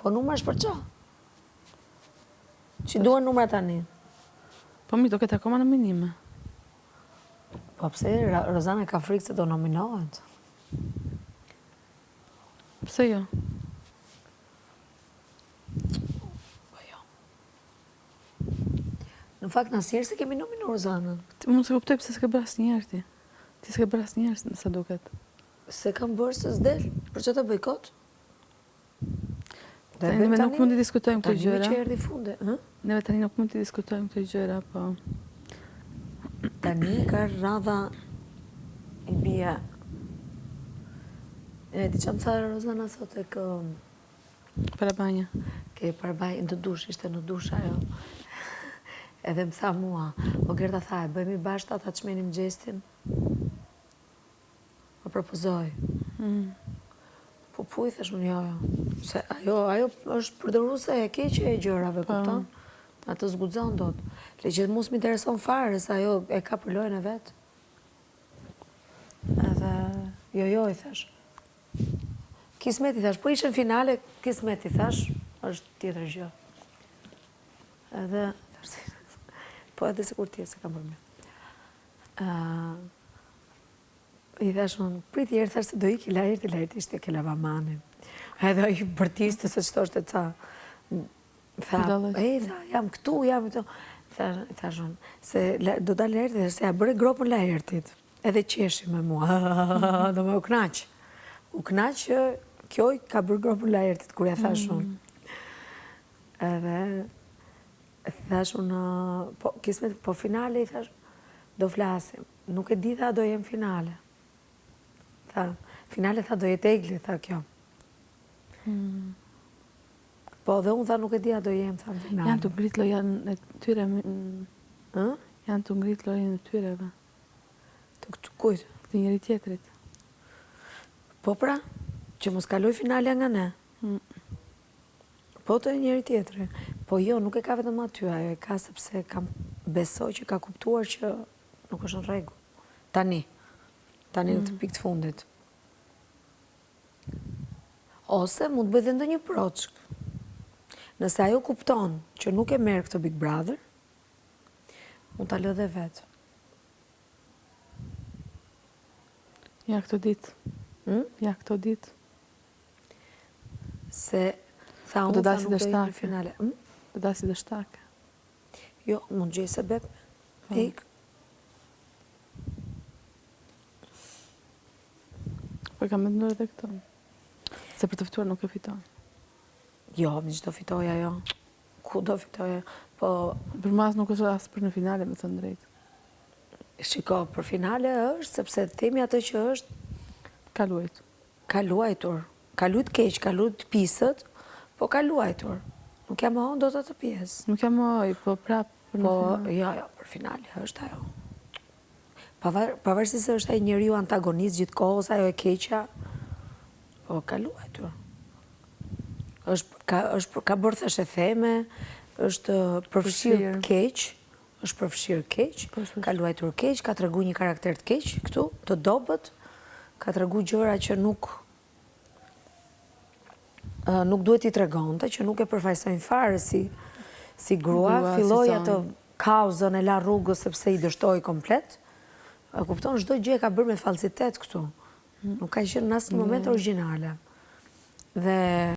Po numrash për ça? Ç'i duhen numra tani? Po mi, do ketë akoma nominime. Po pse Rozana ka frikë se do nominohet? Pse jo? Po jo. Në fakt, asnjëherë s'e kemi nominu Rozanën. Ti mund s'e kuptoj pse s'ke bërë asnjëherë ti. Ti s'ke bërë asnjëherë, me sa duket. S'e kam bërë se s'del, për ça ta bëj kot? Dhe neve nuk mund të diskutojmë këto gjëra. Tani që erdhi fundi, ë? Neve tani nuk mund të diskutojmë këto gjëra, po. Tani ka radha i bie. E di ça më tha Rozana sot e kë... Para banje. Ke para banje, në dush, ishte në dush ajo. Edhe më tha mua, o Gerta tha, e bëjmë bashkë ta çmendim Gjestin. Më propozoi. Mm. Po po i thashë unë jo, jo. Se ajo, ajo është përdoruese e keqe e gjërave, po. kupton? Atë s'guxon dot. Le që mu s'më intereson fare, se ajo e ka për lojën e vet. Edhe, jo, jo, i thashë. Kismet i thashë, po ishe në finale, kismet i thashë, është tjetër gjë. Edhe, thashë, po edhe sikur tjetë se kam për me. I thashë unë, prit njëherë, thashë se do iki Laerti, Laerti ishte ke lavamani. Edhe ai bërtiste se ç'thoshte ca. Tha, e, tha, jam këtu, jam këtu. Tha, thashë unë, se do dalë Laerti, se ia bëre gropën Laertit. Edhe qeshi me mua, do me u knaq. U knaq që kjo i ka bërë gropën Laertit, kur ia thashë unë. Mm. Edhe, Thashë unë, po, kismet, po finale, i thashë, do flasim. Nuk e di, tha, do jem finale. Tha, finale, tha, do jetë Egli, tha kjo. Hmm. Po, dhe unë, tha, nuk e di, a do jem, tha, në finale. Janë tu ngrit lojën e tyre, Ë? Janë tu ngrit lojën e tyre, ba. Të këtë kujt? Të njëri tjetrit. Po pra, që mos kaloj finalja nga ne. Hmm. Po të njëri tjetri. Po jo, nuk e ka vetëm aty, ajo e ka sepse kam besoj që ka kuptuar që nuk është në rregull. Tani. Tani në këtë mm. pikë të fundit. Ose mund të bëjë dhe ndonjë proçkë. Nëse ajo kupton që nuk e merr këtë Big Brother, mund ta lë dhe vetë. Ja këto ditë. Hmm? Ja këto ditë. Se tha unë, tha nuk do jem në finale. Hm? Do dalë si dështake. Jo, mund të gjej sebep. Po. Ik. Po e kam menduar edhe këtë. Se për të fituar nuk e fiton. Jo, mi ç'do fitoj ajo. Ku do fitoj Po... Për mas nuk është as për në finale, me thënë të drejtën. Shiko, për finale është, sepse themi atë që është... Ka luajtur. Ka luajtur. Ka luajt keq, ka luajt pisët, po ka luajtur. Nuk ia mohon dot atë pjesë. Nuk ia mohoj, po prapë për në po, finale. Jo, jo, për finale është ajo. Pavarësisht se është ai njeriu antagonist gjithë kohës, ajo e keqja, po ka luajtur. Është ka është ka bërë thashetheme, është përfshirë keq, është përfshirë keq, po, ka luajtur keq, ka tregu një karakter të keq këtu, të dobët, ka tregu gjëra që nuk nuk duhet t'i tregonte, që nuk e përfaqësojnë fare si si grua, filloi atë kauzën e la rrugës sepse i dështoi komplet. E kupton, çdo gjë e ka bërë me falsitet këtu. Nuk ka qenë në asnjë moment origjinale. Dhe.